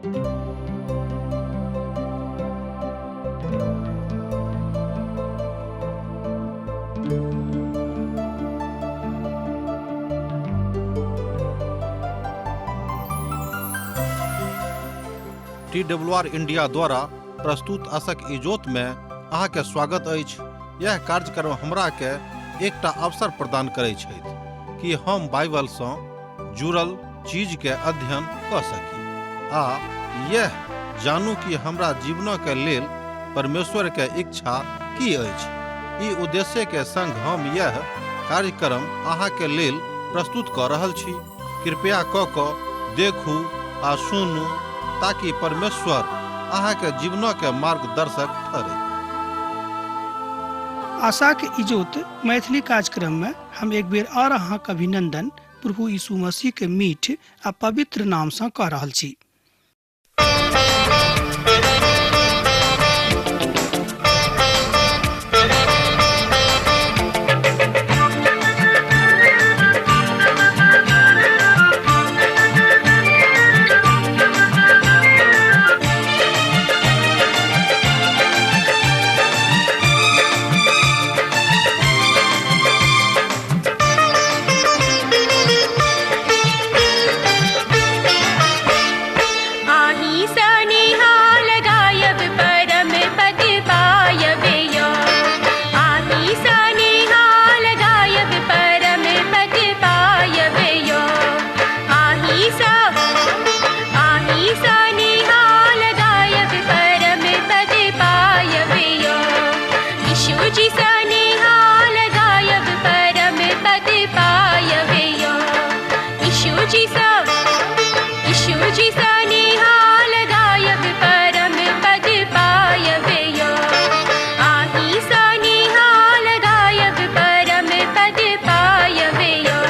T W R India द्वारा प्रस्तुत असक इजोत में अहाँके स्वागत अछि। यह कार्यक्रम हमरा के एकटा अवसर प्रदान करै छथि कि हम बाइबल सँ जुड़ल चीज के अध्ययन कऽ सकी आ यह जानू कि हमरा जीवन के लेल परमेश्वर के इच्छा की अछि। ई उद्देश्य के संग हम यह कार्यक्रम अहाँ के लेल प्रस्तुत कऽ रहल छी। कृपया कऽ कऽ देखू आ सुनू ताकि परमेश्वर अहाँ के जीवन के मार्गदर्शक ठहरे। आशाक इजोत मैथिली कार्यक्रम में हम एक बेर और अहाँक अभिनंदन प्रभु यीशु मसीह के मीठ आ पवित्र नाम सँ कऽ रहल छी। आही सनिहाल गायब परम पद पायब यो, आही सनिहाल गायब परम पद पायब यो, आही सा आही सनिहाल गायब परम पद पायब यो, यीशु जी सनिहाल गायब परम पद पायब यो, यीशु जी सा यीशु जी सनिहाल गायब परम पद पायब यो, आही सनिहाल गायब परम पद पायब यो।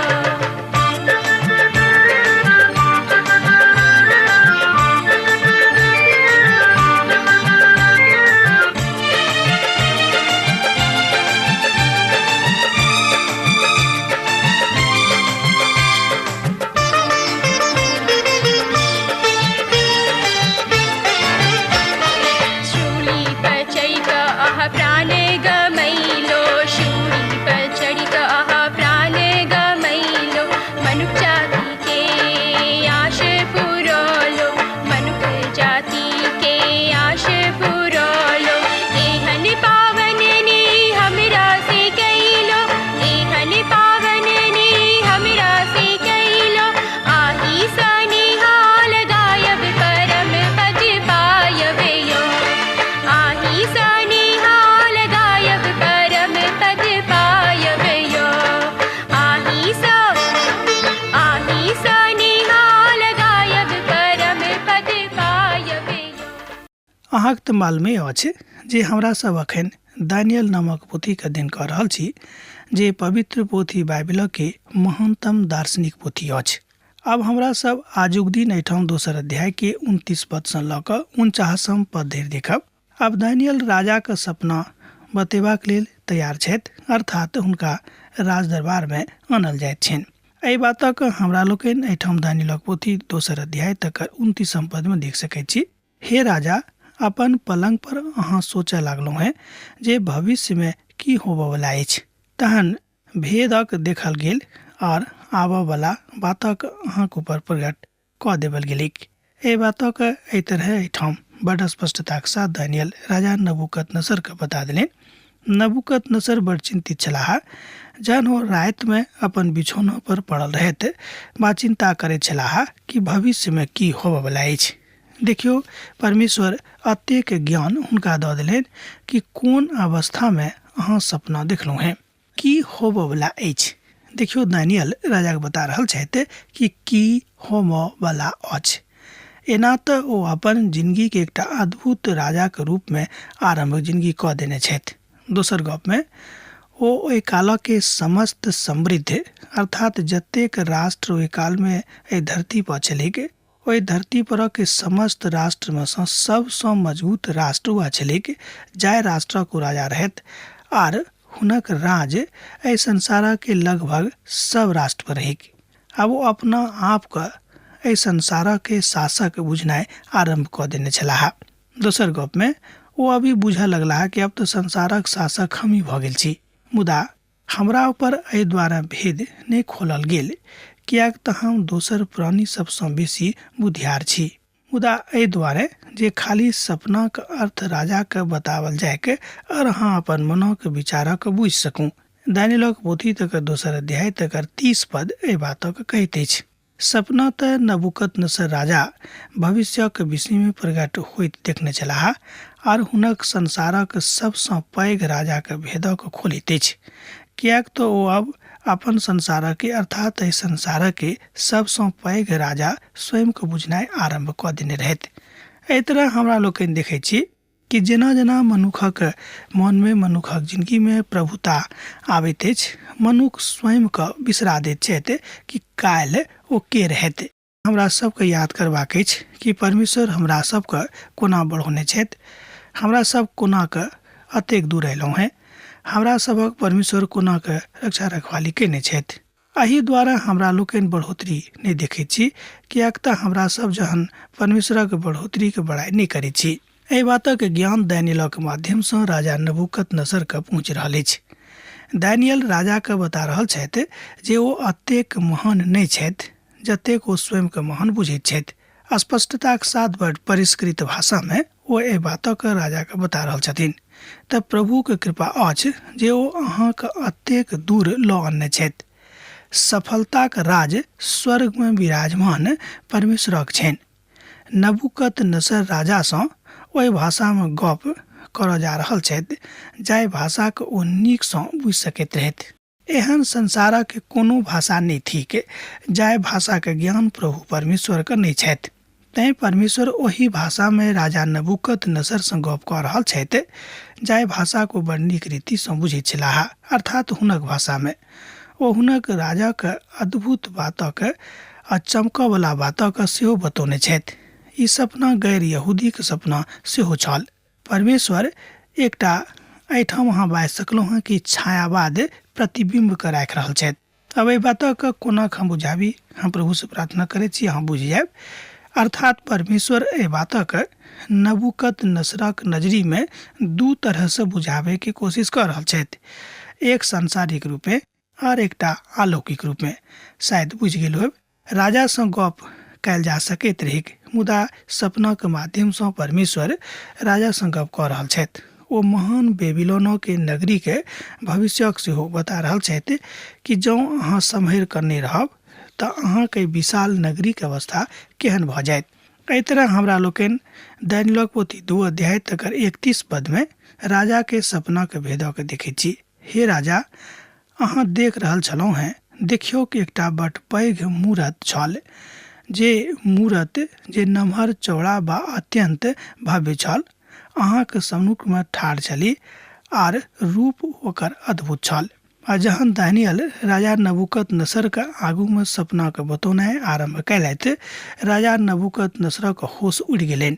शूली पर चढ़ि कऽ अहाँ प्राण गमैलो, शूली पर चढ़ि कऽ अहाँ प्राण गमैलो, मनुख जाति के आश पुरौलो, मनुख जाति के आश पुरौलो, एहन पावन नी हमरा से कैलो, एहन पावन नी हमरा से कैलो, आही सनिहाल गायब परम पद पायब यो, आही सनिहाल गायब परम पद पायब यो, आही सा आही सनिहाल गायब परम पद पायब यो। अहाँक तऽ मालूमे अछि जे हमरा सब अखन दानियल नामक पोथीके अध्ययन कऽ रहल छी, जे पवित्र पोथी बाइबिलके महानतम दार्शनिक पोथी अछि। आब हमरा सब आजुक दिन एहिठाम दोसर अध्याय के 29 पद सँ लऽ कऽ 49 पद धरि देखब। आब दानियल राजाक सपना बतेबाक लेल तैयार छथि, अर्थात हुनका राजदरबार मे आनल जाइत छनि। एहि बातक हमरा लोकनि एहिठाम दानियलक पोथी दोसर अध्याय तकर 29 पद मे देख सकैत छी। हे राजा, अपन पलंग पर अहाँ सोचऽ लागलहुँ हेँ जे भविष्य मे की होबऽवला अछि। तहन भेदक देखल गेल आर आबऽवला बातक अहाँक ऊपर प्रकट कऽ देबल गेलैक। एहि बातक एहि तरहे एहिठाम बड स्पष्टताक साथ दानियल राजा नबूकदनेस्सर के बता देलनि। नबूकदनेस्सर बड चिन्तित छलाह। जहन ओ राति मे अपन बिछौना पर पड़ल रहैत बा चिन्ता करैत छलाह कि भविष्य मे की होबऽवला अछि। देखियौ, परमेश्वर अतेक ज्ञान हुनका दऽ देलनि कि कोन अवस्था मे अहाँ सपना देखलहुँ हेँ, की होबऽवला अछि। देखियौ, दानियल राजाके बता रहल छथि कि की होमऽवला अछि। एना तऽ ओ अपन जिनगीके एकटा अद्भुत राजाके रूपमे आरम्भ जिनगी कऽ देने छथि। दोसर गपमे ओ ओहि कालके समस्त समृद्ध अर्थात जतेक राष्ट्र ओहि कालमे एहि धरती पर छलैक, ओहि धरती परक समस्त राष्ट्रमे सँ सबसँ मजबूत राष्ट्र वएह छलैक जाहि राष्ट्रक ओ राजा रहथि आर हुनक राज एहि संसारके लगभग सब राष्ट्र पर रहैक। आब ओ अपना आपके एहि संसारके शासक बुझनाइ आरम्भ कऽ देने छलाह। दोसर गपमे ओ अब ई बुझऽ लगलाह कि अब तऽ संसारक शासक हमही भऽ गेल छी। मुदा हमरा ऊपर एहि द्वारा भेद नहि खोलल गेल, किएक तऽ हम दोसर प्राणी सभसँ बेसी बुधियार छी। मुदा एहि दुआरे जे खाली सपनाक अर्थ राजाकेँ बताओल जाइक आओर अहाँ अपन मनक विचारक बुझि सकू। दानियलक पोथी तकर दोसर अध्याय तकर 30 पद एहि बातक कहैत अछि। सपना तऽ नबूकदनेस्सर राजा भविष्यक विषयमे प्रकट होइत देखने छलाह आओर हुनक संसारक सभ सँ पैघ राजाक भेदक खोलैत अछि, किएक तऽ ओ अब अपन संसारक अर्थात एहि संसारक सभ सँ पैघ राजा स्वयं के बुझनाइ आरम्भ कऽ देने रहथि। एहि तरह हमरा लोकनि देखैत छी कि जेना जेना मनुखक मनमे, मनुखक जिनगीमे प्रभुता आबैत अछि, मनुख स्वयंके बिसरा दैत छथि कि काल्हि ओ के रहथि। हमरा सबके याद करबाक अछि कि परमेश्वर हमरा सबके कोना बढ़ौने छथि, हमरा सब कोना कऽ एतेक दूर अयलहुँ हेँ, हमरा सभक परमेश्वर कोना कऽ रक्षा रखवाली कयने छथि। एहि द्वारा हमरा लोकनि बढ़ोतरी नहि देखैत छी, किएक तँ हमरा सभ जहन परमेश्वरक बढ़ोतरीक बड़ाइ नहि करैत छी। एहि बातक ज्ञान दानिय्येलक माध्यम सँ राजा नबूकदनेस्सरकेँ पहुँचि रहल अछि। दानिय्येल राजाकेँ बता रहल छथि जे ओ एतेक महान नहि छथि जतेक ओ स्वयंकेँ महान बुझैत छथि। स्पष्टताक साथ बड परिष्कृत भाषामे ओ एहि बातक राजाकेँ बता रहल छथिन। तँ प्रभुक कृपा अछि जे ओ अहाँकेँ एतेक दूर लऽ अनने छथि। सफलताक राज स्वर्गमे विराजमान परमेश्वरक छनि। नबूकदनेस्सर राजासँ ओहि भाषामे गप करऽ जा रहल छथि जाहि भाषाक ओ नीकसँ बुझि सकैत रहथि। एहन संसारक कोनो भाषा नहि थिक जाहि भाषाक ज्ञान प्रभु परमेश्वरके नहि छथि। तैँ परमेश्वर ओहि भाषामे राजा नबूकदनेस्सरसँ गप कऽ रहल छथि जाहि भाषाक ओ बड़ नीक रीतिसँ बुझैत छलाह, अर्थात हुनक भाषामे। ओ हुनक राजाक अद्भुत बातक आ चमकऽवला बातक सेहो बतौने छथि। ई सपना गैर यहूदीक सपना सेहो छल। परमेश्वर एकटा एहिठाम अहाँ बाजि सकलहुँ हँ कि छायावाद प्रतिबिम्बके राखि रहल छथि। अब एहि बातक कोना हम बुझाबी, हम प्रभुसँ प्रार्थना करैत छी अहाँ बुझि जायब। अर्थात परमेश्वर एहि बातक नबूकदनेस्सरक नजरीमे दू तरहसँ बुझाबैके कोशिश कऽ रहल छथि, एक सांसारिक रूपे आर एकटा अलौकिक रूपमे। शायद बुझि गेल होयब। राजासँ गप कयल जा सकैत रहैक, मुदा सपनाक माध्यमसँ परमेश्वर राजासँ गप कऽ रहल छथि। ओ महान बेबीलोनके नगरीके भविष्यक सेहो बता रहल छथि कि जँ अहाँ सम्हरि कऽ नहि रहब तऽ अहाँके विशाल नगरीक अवस्था केहन भऽ जायत। एहि तरह हमरा लोकनि दानिय्येलक पोथी 2 अध्याय तकर 31 पदमे राजाके सपनाक भेदक देखैत छी। हे राजा, अहाँ देख रहल छलहुँ हेँ, देखियौक एकटा बड पैघ मूरत छल, जे मूरत जे नमहर चौड़ा बा अत्यन्त भव्य छल, अहाँक सम्मुखमे ठाढ़ छली आर रूप ओकर अद्भुत छल। आ जहन दानियल राजा नबूकदनेस्सरक आगूमे सपनाक बतौनाइ आरम्भ कयलथि, राजा नबूकदनेस्सरक होश उड़ि गेलनि।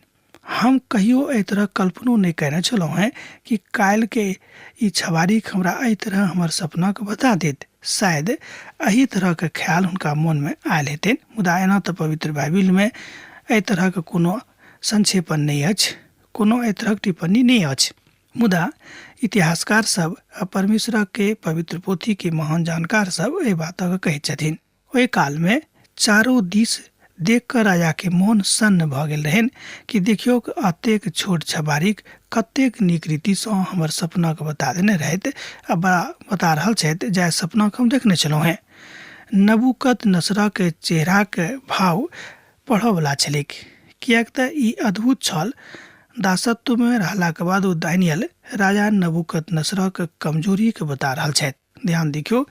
हम कहियो एहि तरह कल्पनो नहि कयने छलहुँ हेँ कि काल्हिके ई छबारीक हमरा एहि तरह हमर सपनाके बता देत। शायद एहि तरहक ख्याल हुनका मोनमे आयल हेतनि, मुदा एना तऽ पवित्र बाइबिलमे एहि तरहक कोनो संक्षेपण नहि अछि, कोनो एहि तरहक टिप्पणी नहि अछि। मुदा इतिहासकार सब आ परमेश्वरके पवित्र पोथीके महान जानकार सब एहि बातक कहैत छथिन। ओहि कालमे चारू दिस देख कऽ राजाके मोन सन्न भऽ गेल रहनि कि देखियौक एतेक छोट छबारीक कतेक नीक रीतिसँ हमर सपनाके बता देने रहथि आ बड़ा बता रहल छथि जाहि सपनाके हम देखने छलहुँ हेँ। नबूकदनेस्सरक चेहराक भाव पढ़ऽवला छलैक, किएक तऽ ई अद्भुत छल। दासत्वमे रहलाक बाद ओ दानियल राजा नबूकदनेस्सरक कमजोरीके बता रहल छथि। ध्यान देखियौ,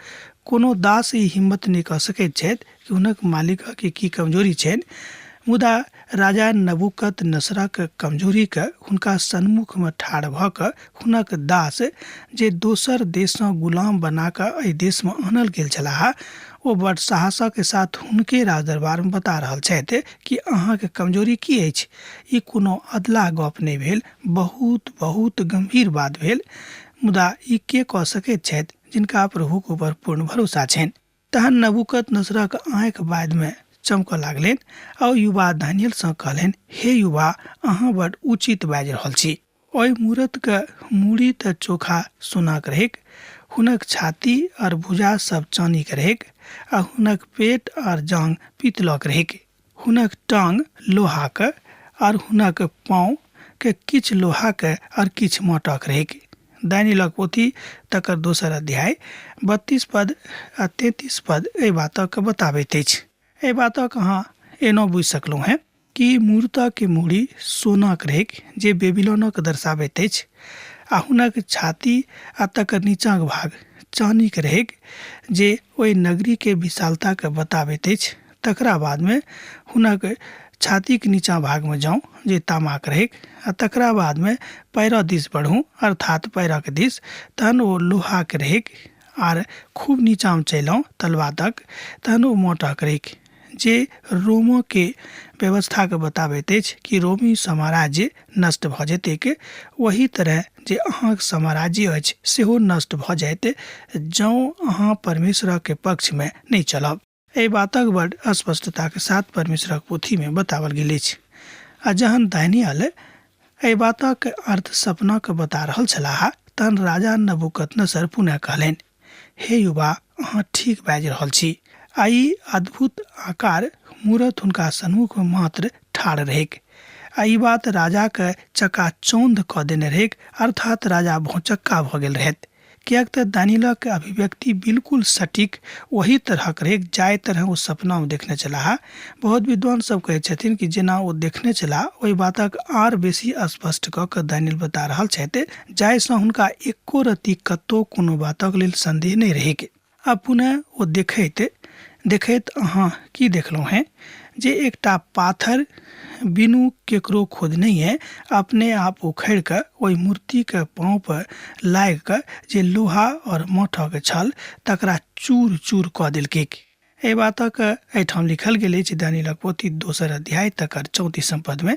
कोनो दास ई हिम्मत नहि कऽ सकैत छथि कि हुनक मालिकक की कमजोरी छनि, मुदा राजा नबूकदनेस्सरक कमजोरीके हुनका सन्मुखमे ठाढ़ भऽ कऽ हुनक दास जे दोसर देशसँ गुलाम बना कऽ एहि देशमे आनल गेल छलाह, ओ बड़ साहसक साथ हुनके राजदरबारमे बता रहल छथि कि अहाँके कमजोरी की अछि। ई कोनो अधलाह गप नहि भेल, बहुत बहुत गम्भीर बात भेल। मुदा ई के कऽ सकैत छथि जिनका प्रभुक ऊपर पूर्ण भरोसा छनि? तहन नबूकदनेस्सरक आँखि बादमे चमकऽ लागलनि आ ओ युवा दानियलसँ कहलनि, हे युवा, अहाँ बड उचित बाजि रहल छी। ओहि मूरतके मूड़ी तऽ चोखा सोनाक रहैक, हुनक छाती आओर भुजा सब चानीक रहैक आ हुनक पेट आओर जाँघ पीतलक रहैक। हुनक टाँग लोहाक आओर हुनक पाँवके किछु लोहाक आओर किछु माटक रहैक। दानियलक पोथी तकर दोसर अध्याय 32 पद आ 33 पद एहि बातक बताबैत अछि। एहि बातक अहाँ एना बुझि सकलहुँ हेँ कि मूर्तके मूड़ी सोनाक रहैक जे बेबीलोनक दर्शाबैत अछि आ हुनक छाती आ तकर नीचाँक भाग चानीक रहैक जे ओहि नगरीके विशालताके बताबैत अछि। तकरा बादमे हुनक छातीक नीचाँ भागमे जाउ जे तामाक रहैक आ तकरा बादमे पैर दिस बढ़ू अर्थात पैरक दिस, तहन ओ लोहाक रहैक आर खूब नीचाँमे चलि आउ तलबा तक, तहन ओ माटक रहैक जे रोमके व्यवस्थाके बताबैत अछि कि रोमी साम्राज्य नष्ट भऽ जेतैक। ओही तरह जे अहाँक साम्राज्य अछि सेहो नष्ट भऽ जायत जँ अहाँ परमेश्वरक पक्षमे नहि चलब। एहि बातक बड स्पष्टताक साथ परमेश्वरक पोथीमे बताओल गेल अछि। आ जहन दानियल एहि बातक अर्थ सपनाक बता रहल छलाह तहन राजा नबूकदनेस्सर पुनः कहलनि, हे युवा, अहाँ ठीक बाजि रहल छी। आ ई अद्भुत आकार मूरत हुनका सन्मुखमे मात्र ठाढ़ रहैक। आ ई बात राजाके चकाचौंध कऽ देने रहैक, अर्थात राजा भौंचक्का भऽ गेल रहथि। किएक तऽ दानियलक अभिव्यक्ति बिल्कुल सटीक ओही तरहक रहैक जाहि तरह ओ सपनामे देखने छलाह। बहुत विद्वान सब कहैत छथिन कि जेना ओ देखने छलाह ओहि बातक आर बेसी स्पष्ट कऽ कऽ दानियल बता रहल छथि जाहिसँ हुनका एको रत्ती कतहु कोनो बातक लेल सन्देह नहि रहैक। आ पुनः ओ देखैत देखैत अहाँ की देखलहुँ हेँ जे एकटा पाथर बिनु केकरो खोदनहिए अपने आप उखड़ि कऽ ओहि मूर्तिके पाँव पर लागि कऽ जे लोहा आओर माठक छल तकरा चूर चूर कऽ देलकैक। एहि बातक एहिठाम लिखल गेल अछि दानियलक पोथी दोसर अध्याय तकर 34 पदमे।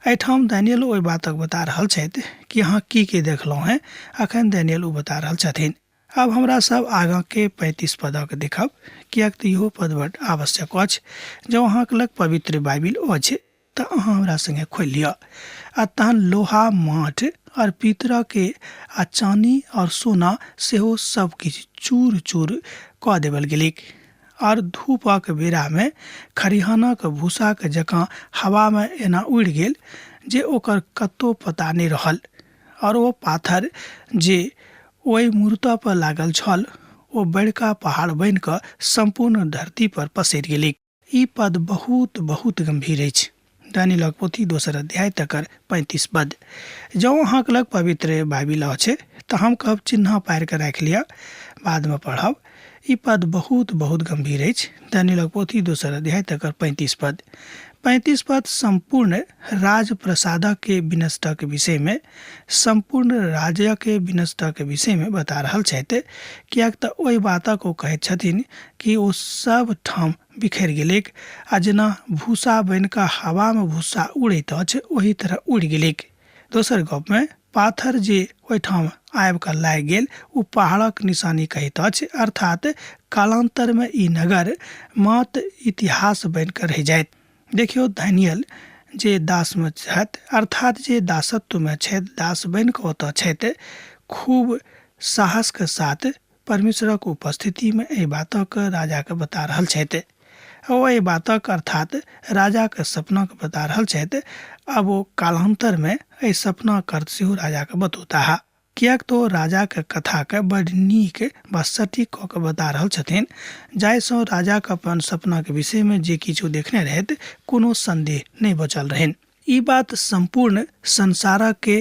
एहिठाम दानियल ओहि बातक बता रहल छथि कि अहाँ की की देखलहुँ हेँ। अखन दानियल ओ बता रहल छथिन। आब हमरा सब आगाँ के 35 पदक देखब, किएक तऽ इहो पद बड आवश्यक अछि। जँ अहाँक लग पवित्र बाइबिल अछि तऽ अहाँ हमरा संगे खोलि लिअ। आ तहन लोहा, माठ और पीतरक के आ चानी और सोना सेहो सब किछु चूर चूर कऽ देबल गेलैक। और धूपक बेरा मे खरिहानक भूसाक जकाँ हवा मे एना उड़ि गेल जे ओकर कतौ पता नहि रहल। और ओ पाथर जे ओहि मूर्त पर लागल छल ओ बड़का पहाड़ बनि कऽ सम्पूर्ण धरती पर पसरि गेलैक। ई पद बहुत बहुत गंभीर अछि। दानियलक पोथी दोसर अध्याय तकर 35 पद। जँ अहाँक लग पवित्र बाइबिल अछि तऽ हम कहब चिन्ह पारि कऽ राखि लिअ, बादमे पढ़ब। ई पद बहुत बहुत गंभीर अछि। दानियलक पोथी दोसर अध्याय तकर 35 पद। 35 पद सम्पूर्ण राजप्रसादके विनष्टक विषयमे, सम्पूर्ण राज्यके विनष्टक विषयमे बता रहल छथि, किएक तऽ ओहि बातक ओ कहैत छथिन कि ओ सब ठाम बिखरि गेलैक आ जेना भूसा बनि कऽ हवामे भूसा उड़ैत अछि ओही तरह उड़ि गेलैक। दोसर गपमे पाथर जे ओहिठाम आबि कऽ लागि गेल ओ पहाड़क निशानी कहैत अछि, अर्थात कालान्तरमे ई नगर मात्र इतिहास बनि कऽ रहि जायत। देखियौ, दानियल जे दासमे छथि, अर्थात जे दासत्वमे छथि, दास बनि कऽ ओतऽ छथि, खूब साहसके साथ परमेश्वरक उपस्थितिमे एहि बातक राजाके बता रहल छथि। ओ एहि बातक अर्थात राजाक सपनाके बता रहल छथि। आब ओ कालान्तरमे एहि सपनाक अर्थ सेहो राजाके बतौताह, किएक तऽ ओ राजाक कथाके बड नीक वा सटीक कऽ कऽ बता रहल छथिन, जाहिसँ राजाके अपन सपनाक विषयमे जे किछु देखने रहथि कोनो सन्देह नहि बचल रहनि। ई बात सम्पूर्ण संसारके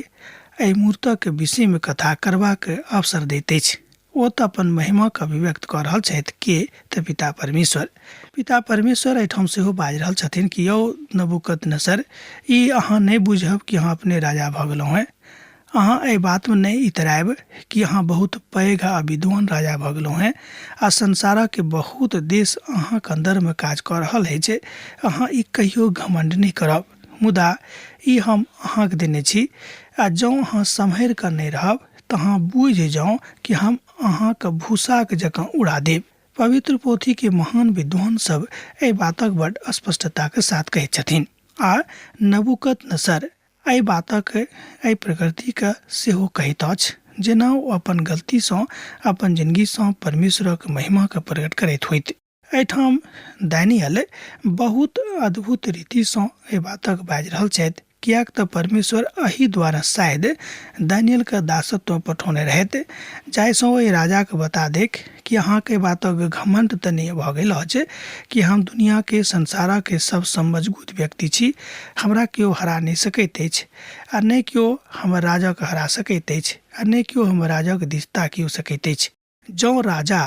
एहि मूर्तक विषयमे कथा करबाक अवसर दैत अछि। ओ तऽ अपन महिमाके अभिव्यक्त कऽ रहल छथि के तऽ पिता परमेश्वर। पिता परमेश्वर एहिठाम सेहो बाजि रहल छथिन कि यौ नबूकदनेस्सर, ई अहाँ नहि बुझब कि अहाँ अपने राजा भऽ गेलहुँ हेँ। अहाँ एहि बातमे नहि इतरायब कि अहाँ बहुत पैघ आ विद्वान राजा भऽ गेलहुँ हेँ आ संसारक बहुत देश अहाँक अन्दरमे काज कऽ रहल अछि। अहाँ ई कहियो घमण्ड नहि करब। मुदा ई हम अहाँके देने छी आ जँ अहाँ सम्हरि कऽ नहि रहब तऽ अहाँ बुझि जाउ कि हम अहाँके भूसाक जकाँ उड़ा देब। पवित्र पोथीके महान विद्वान सब एहि बातक बड स्पष्टताके साथ कहैत छथिन आ नबूकदनेस्सर एहि बातक एहि प्रकृतिके सेहो कहैत अछि जेना ओ अपन गलतीसँ अपन जिनगीसँ परमेश्वरक महिमाके प्रकट करैत होइत। एहिठाम दानियल बहुत अद्भुत रीतिसँ एहि बातक बाजि रहल छथि, किएक तऽ परमेश्वर एहि द्वारा शायद दानियलके दासत्व पठौने रहथि जाहिसँ ओहि राजाके बता देक कि अहाँके बातक घमण्ड तऽ नहि भऽ गेल अछि कि हम दुनिआके संसारके सबसँ मजबूत व्यक्ति छी, हमरा केओ हरा नहि सकैत अछि आ नहि केओ हमर राजाके हरा सकैत अछि आ नहि केओ हमर राजाके दिस ताकियो सकैत अछि। जँ राजा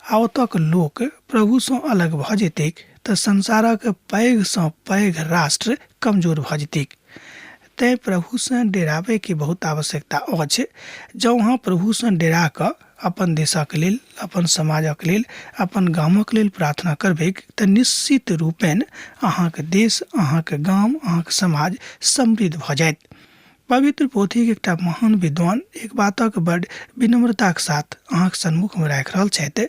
आ ओतऽक लोक प्रभुसँ अलग भऽ जेतैक तऽ संसारक पैघसँ पैघ राष्ट्र कमजोर भऽ जेतैक। तेँ प्रभुसँ डेराबयके बहुत आवश्यकता अछि। जँ अहाँ प्रभुसँ डेरा कऽ अपन देशक लेल, अपन समाजक लेल, अपन गामक लेल प्रार्थना करबैक तऽ निश्चित रूपेण अहाँक देश, अहाँक गाम, अहाँक समाज समृद्ध भऽ जायत। पवित्र पोथीक एकटा महान विद्वान एक बातक बड विनम्रताक साथ अहाँक सन्मुखमे राखि रहल छथि।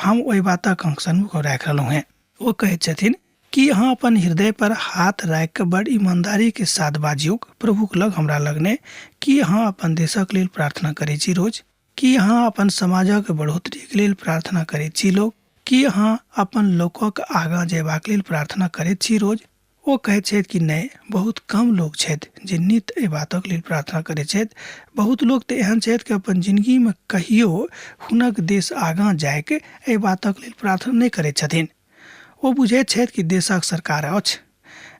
हम ओहि बातक अहाँक सन्मुखमे राखि रहलहुँ हेँ। ओ कहैत छथिन कि अहाँ अपन हृदय पर हाथ राखि कऽ बड ईमानदारीके साथ बाजियौक, प्रभुक लग, हमरा लग नहि। की अहाँ अपन देशक लेल प्रार्थना करैत छी रोज? की अहाँ अपन समाजक बढ़ोतरीके लेल प्रार्थना करैत छी लोक? की अहाँ अपन लोकक आगाँ जयबाक लेल प्रार्थना करैत छी रोज? ओ कहैत छथि कि नहि, बहुत कम लोक छथि जे नित एहि बातक लेल प्रार्थना करैत छथि। बहुत लोक तऽ एहन छथि कि अपन जिनगीमे कहियो हुनक देश आगाँ जाइके एहि बातक लेल प्रार्थना नहि करैत छथिन। ओ बुझैत छथि कि देशक सरकार अछि,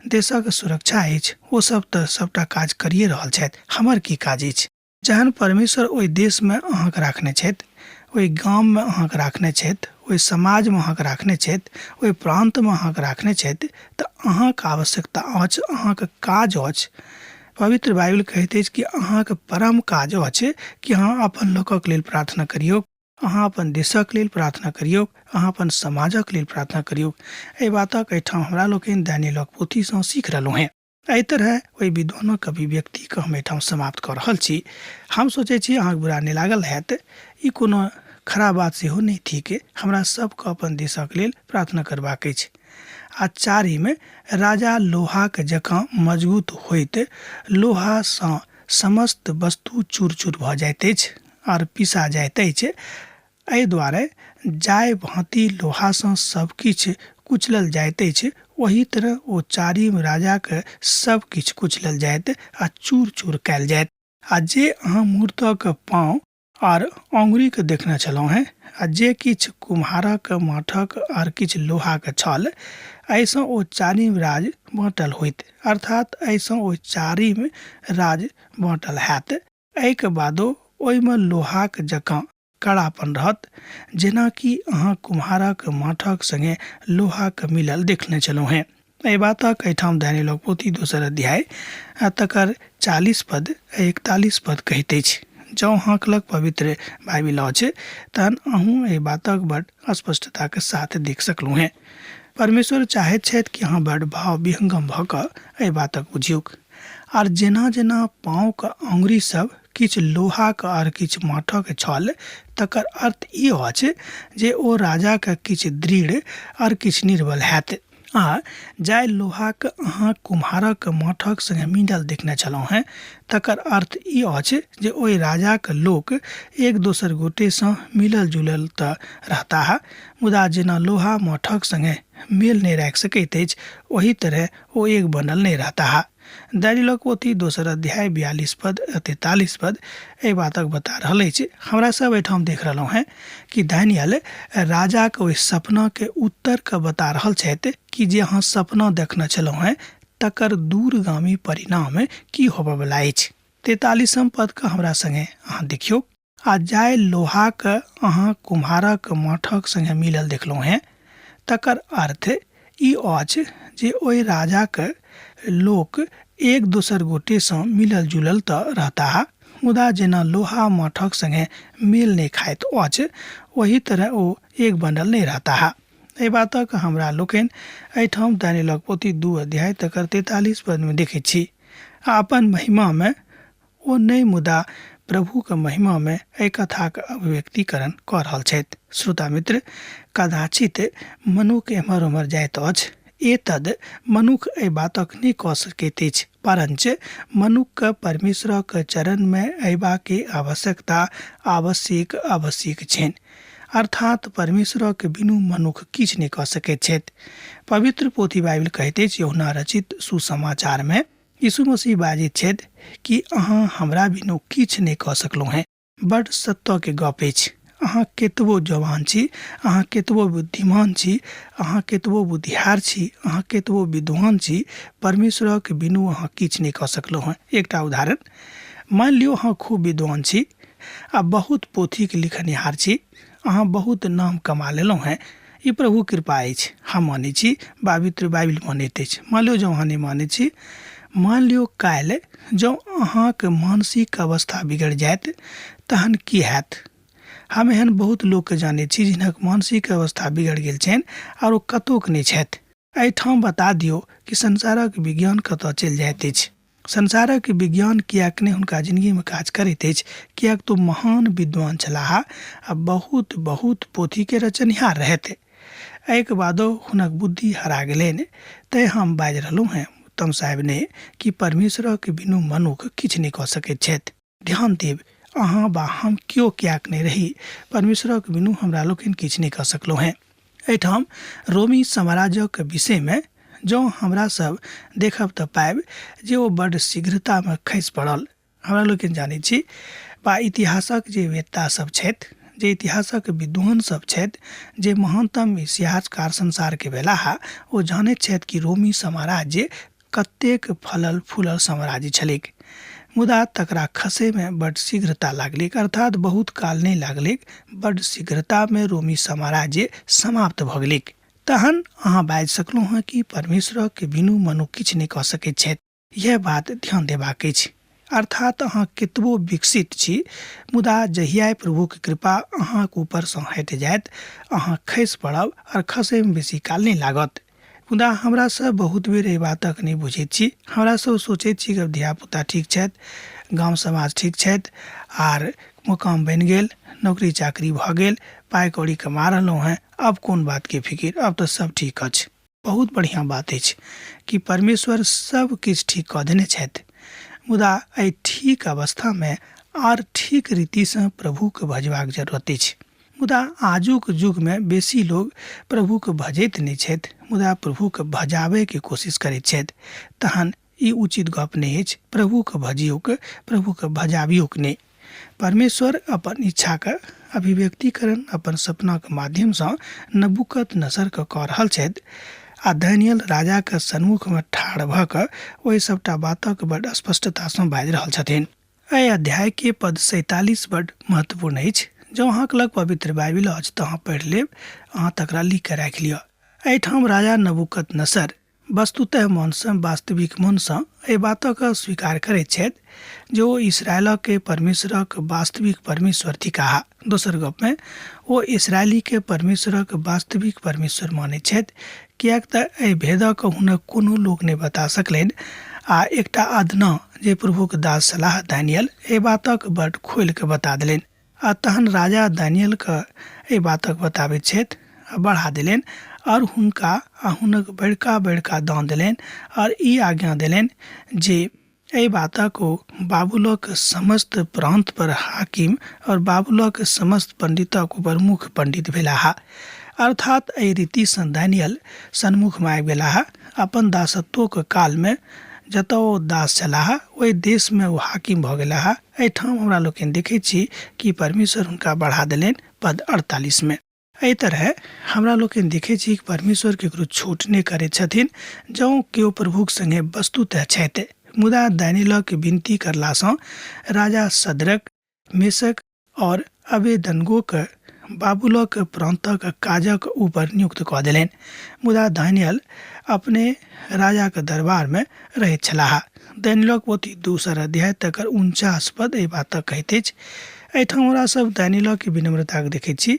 देशक सुरक्षा अछि, ओ सब तऽ सबटा काज करिए रहल छथि, हमर की काज अछि? जहन परमेश्वर ओहि देशमे अहाँके राखने छथि, ओहि गाममे अहाँके राखने छथि, ओहि समाजमे अहाँके राखने छथि, ओहि प्रान्तमे अहाँके राखने छथि, तऽ अहाँके आवश्यकता अछि, अहाँके काज अछि। पवित्र बाइबिल कहैत अछि कि अहाँके परम काज अछि कि अहाँ अपन लोकक लेल प्रार्थना करियौ, अहाँ अपन देशक लेल प्रार्थना करियौ, अहाँ अपन समाजक लेल प्रार्थना करियौ। एहि बातक एहिठाम हमरा लोकनि दानियलक पोथीसँ सीख रहलहुँ हेँ। एहि तरहे ओहि विद्वानक अभिव्यक्तिके हम एहिठाम समाप्त कऽ रहल छी। हम सोचै छी अहाँके बुरा नहि लागल हैत। ई कोनो खराब बात सेहो नहि थिक। हमरा सबके अपन देशक लेल प्रार्थना करबाक अछि। आ चारिम, राजा लोहाक जकाँ मजगूत होइत लोहासँ समस्त वस्तु चूर-चूर भऽ जाइत अछि आर पिसा जाइत अछि। एहि द्वारे जाहि भाँति लोहासँ सभ किछु कुचलल जाइत अछि, ओही तरह ओ चारिम राजाक सभ किछु कुचलल जायत आ चूर-चूर कयल जायत। आ जे अहाँ मूर्तक पाँव आर औंगरीकेँ देखने छलहुँ हेँ, आ जे किछु कुम्हारक माठक आर किछु लोहाक छल, एहिसँ ओ चारिम राज बाँटल होयत, अर्थात् एहिसँ ओ चारिम राज बाँटल होयत। एहिक बादो ओहिमे लोहाक जकाँ कड़ापन रहत, जेना कि अहाँ कुम्हारक माठक संगे लोहाक मिलल देखने छलहुँ हेँ। एहि बातक एहिठाम दानियलक पोथी दोसर अध्याय आ तकर 40 पद आ 41 पद कहैत अछि। जँ अहाँक लग पवित्र बाइबिल अछि, तहन अहूँ एहि बातक बड स्पष्टताक साथ देख सकलहुँ हेँ। परमेश्वर चाहैत छथि कि अहाँ बड भाव विहंगम भऽ कऽ एहि बातक बुझियौक। आर जेना-जेना पाँवक अँगुरी सभ किछु लोहाक आर किछु माठक छल, तकर अर्थ ई अछि जे ओ राजाक किछु दृढ़ आर किछु निर्बल हैत। आ जाहि लोहाक अहाँ कुम्हारक माठक संगे मिलल देखने छलहुँ हेँ, तकर अर्थ ई अछि जे ओहि राजाक लोक एक दोसर गोटेसँ मिलल-जुलल तऽ रहताह, मुदा जेना लोहा माठक संगे मेल नहि राखि सकैत अछि, ओही तरहेँ ओ एक बनल नहि रहताह। दानियलक पोथी दोसर अध्याय 42 पद आ 43 पद एहि बातक बता रहल अछि। हमरा सब एहिठाम देख रहलहुँ हेँ कि दानियल राजाक ओहि सपनाके उत्तरके बता रहल छथि कि जे अहाँ सपना देखने छलहुँ हेँ तकर दूरगामी परिणाम की होबयवला अछि। 43 पदके हमरा संगे अहाँ देखियौ। आ जाहि लोहाक अहाँ कुम्हारक माठक संगे मिलल देखलहुँ हेँ, तकर अर्थ ई अछि जे ओहि राजाक लोक एक दोसर गोटेसँ मिलल-जुलल तऽ रहताह, मुदा जेना लोहा माठक संगे मेल नहि खाइत अछि, ओही तरहे ओ एक बनल नहि रहताह। एहि बातक हमरा लोकनि एहिठाम दानियलक पोथी 2 अध्याय तकर 43 पदमे देखैत छी। आ अपन महिमामे ओ नहि मुदा प्रभुक महिमामे एहि कथाक अभिव्यक्तिकरण कऽ रहल छथि। श्रोता मित्र, कदाचित मनुख एम्हर ओम्हर जाइत अछि, एतद मनुख एहि बातक नहि कऽ सकैत अछि, परञ्च मनुखके परमेश्वरक चरणमे अयबाके आवश्यकता आवश्यक आवश्यक छनि। अर्थात परमेश्वरक बिनु मनुख किछु नहि कऽ सकैत छथि। पवित्र पोथी बाइबिल कहैत अछि, यूहन्ना रचित सुसमाचारमे यीशु मसीह बाजैत छथि कि अहाँ हमरा बिनु किछु नहि कऽ सकलहुँ हेँ। बड्ड सत्तके गप अछि। अहाँ केतबो जवान छी, अहाँ केतबो बुद्धिमान छी, अहाँ केतबो बुद्धियार छी, अहाँ केतबो विद्वान छी, परमेश्वरक बिनु अहाँ किछु नहि कऽ सकलहुँ हेँ। एकटा उदाहरण, मानि लियौ अहाँ खूब विद्वान छी आ बहुत पोथीक लिखनिहार छी, अहाँ बहुत नाम कमा लेलहुँ हेँ, ई प्रभु कृपा अछि, हम मानै छी, पवित्र बाइबिल मानैत अछि। मानि लियौ जँ अहाँ नहि मानै छी, मानि लियौ काल्हि जँ अहाँक मानसिक अवस्था बिगड़ि जायत तहन की हैत? हम एहन बहुत लोकके जानै छी जिनक मानसिक अवस्था बिगड़ि गेल छनि आओर ओ कतौक नहि छथि। एहिठाम बता दियौ कि संसारक विज्ञान कतऽ चलि जाइत अछि। संसारक विज्ञान किएक नहि हुनका जिनगीमे काज करैत अछि, किएक तऽ ओ महान विद्वान छलाह आ बहुत बहुत पोथीके रचनिहार रहथि। एहिके बादो हुनक बुद्धि हरा गेलनि। तैँ हम बाजि रहलहुँ हेँ उत्तम साहेब ने कि परमेश्वरक बिनु मनुख किछु नहि कऽ सकैत छथि। ध्यान देब, अहाँ वा हम केओ किएक नहि रही, परमेश्वरक बिनु हमरा लोकनि किछु नहि कऽ सकलहुँ हेँ। एहिठाम रोमी साम्राज्यक विषयमे जँ हमरा सब देखब तऽ पाबि जे ओ बड्ड शीघ्रतामे खसि पड़ल। हमरा लोकनि जानैत छी वा इतिहासक जे वेत्ता सब छथि, जे इतिहासक विद्वान सब छथि, जे महानतम इतिहासकार संसारके भेलाह, ओ जानैत छथि कि रोमी साम्राज्य कतेक फलल फूलल साम्राज्य छलैक। मुदा तकरा खसैमे बड्ड शीघ्रता लागलैक, अर्थात बहुत काल नहि लागलैक, बड्ड शीघ्रतामे रोमी साम्राज्य समाप्त भऽ गेलैक। तहन अहाँ बाजि सकलहुँ हँ कि परमेश्वरक बिनु मनुख किछु नहि कऽ सकैत छथि। यैह बात ध्यान देबाक अछि। अर्थात अहाँ केतबो विकसित छी, मुदा जहिया प्रभुक कृपा अहाँक ऊपरसँ हटि जायत, अहाँ खसि पड़ब आओर खसैमे बेसी काल नहि लागत। मुदा हमरा सब बहुत बेर एहि बातक नहि बुझैत छी। हमरा सब सोचैत छी कि धियापुता ठीक छथि, गाम समाज ठीक छथि, आर मुकाम बनि गेल, नौकरी चाकरी भऽ गेल, पाइ कौड़ी कमा रहलहुँ हेँ, आब कोन बातके फिकिर, आब तऽ सब ठीक अछि। बहुत बढ़िआँ बात अछि कि परमेश्वर सब किछु ठीक कऽ देने छथि, मुदा एहि ठीक अवस्थामे आर ठीक रीतिसँ प्रभुके भजबाक जरूरत अछि। मुदा आजुक युगमे बेसी लोग प्रभुके भजैत नहि छथि, मुदा प्रभुके भजाबैके कोशिश करैत छथि। तहन ई उचित गप नहि अछि। प्रभुके भजियौक, प्रभुके भजाबियौक नहि। परमेश्वर अपन इच्छाके अभिव्यक्तिकरण अपन सपनाके माध्यमसँ नबूकत नसरके कऽ रहल छथि आ दानियल राजाके सन्मुखमे ठाढ़ भऽ कऽ ओहि सभटा बातक बड्ड स्पष्टतासँ बाजि रहल छथिन। एहि अध्यायके पद 47 बड्ड महत्वपूर्ण अछि। जँ अहाँके लग पवित्र बाइबिल अछि तऽ अहाँ पढ़ि लेब, अहाँ तकरा लिख कऽ राखि लिअ। एहिठाम राजा नबूकदनेस्सर वस्तुतः मनसँ, वास्तविक मनसँ एहि बातक स्वीकार करैत छथि जे ओ इसराइलके परमेश्वरक वास्तविक परमेश्वर थिकाह। दोसर गपमे ओ इसराइलीके परमेश्वरक वास्तविक परमेश्वर मानैत छथि, किएक तऽ एहि भेदक हुनक कोनो लोक नहि बता सकलनि आ एकटा अदना जे प्रभुक दास छलाह दानियल एहि बातक बड खोलि कऽ बता देलनि आ तहन राजा दानियलके एहि बातक बताबैत छथि आ बढ़ा देलनि आओर हुनका आ हुनक बड़का बड़का दान देलनि आओर ई आज्ञा देलनि जे एहि बातक ओ बाबुलक समस्त प्रान्त पर हाकिम और बाबुलक समस्त पंडितक ऊपर मुख्य पंडित भेलाह। अर्थात एहि रीतिसँ दानियल सन्मुखमे आबि गेलाह। अपन दासत्वक कालमे जतऽ ओ दास छलाह ओहि देशमे ओ हाकिम भऽ गेलाह। एहिठाम हमरा लोकनि देखैत छी कि परमेश्वर हुनका बढ़ा देलनि पद 48 मे। एहि तरहे हमरा लोकनि देखैत छी कि परमेश्वर केकरो छोट नहि करैत छथिन जँ केओ प्रभुक संगे वस्तुतः छथि। मुदा दानियलक विनती करलासँ राजा सदरक, मेशक और अबेदनगोक बाबुलक प्रान्तक काजक ऊपर नियुक्त कऽ देलनि। मुदा दानियल अपने राजाक दरबारमे रहैत छलाह। दानियलक पोथी दोसर अध्याय तकर 49 पद एहि बातक कहैत अछि। एहिठाम हमरा सब दानियलक विनम्रताके देखैत छी,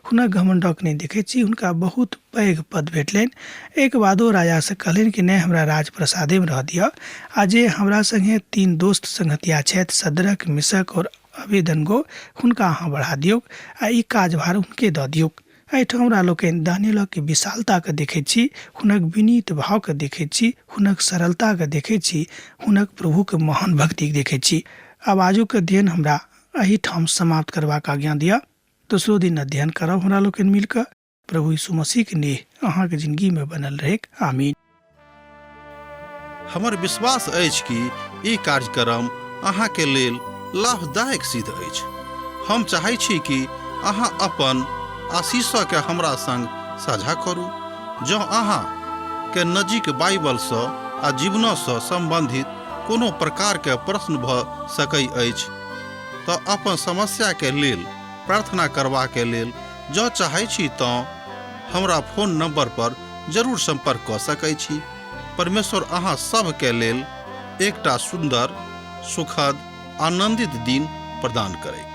हुनक घमण्डक नहि देखैत छी। हुनका बहुत पैघ पद भेटलनि, एहिके बादो राजासँ कहलनि कि नहि, हमरा राजप्रसादेमे रह दिअ आ जे हमरा सङ्गे 3 दोस्त संगतिया छथि, सदरक, मिशक और अबेदनगो हुनका अहाँ बढ़ा दियौक आ ई काजभार हुनके दऽ दियौक। एहिठाम हमरा लोकनि दानियलक विशालताके देखैत छी, हुनक विनीत भावके देखैत छी, हुनक सरलताके देखैत छी, हुनक प्रभुके महान भक्तिके देखैत छी। आब आजुक अध्ययन हमरा एहिठाम समाप्त करबाक आज्ञा दिअ। दोसरो दिन अध्ययन करब हमरा लोकनि मिल कऽ। प्रभु यीशु मसीहके नेह अहाँके जिंदगीमे बनल रहैक। आमीन। हमर विश्वास अछि कि ई कार्यक्रम अहाँके लेल लाभदायक सिद्ध अछि। हम चाहै छी कि अहाँ अपन आशीषके हमरा संग साझा करू। जँ अहाँ के नजीक बाइबलसँ आ जीवनसँ सम्बन्धित कोनो प्रकारके प्रश्न भऽ सकै अछि तऽ अपन समस्याके लेल प्रार्थना करबाके लेल जँ चाहै छी तँ हमरा फोन नंबर पर जरूर संपर्क कऽ सकै छी। परमेश्वर अहाँ सभके लेल एकटा सुन्दर, सुखद, आनंदित दिन प्रदान करैत।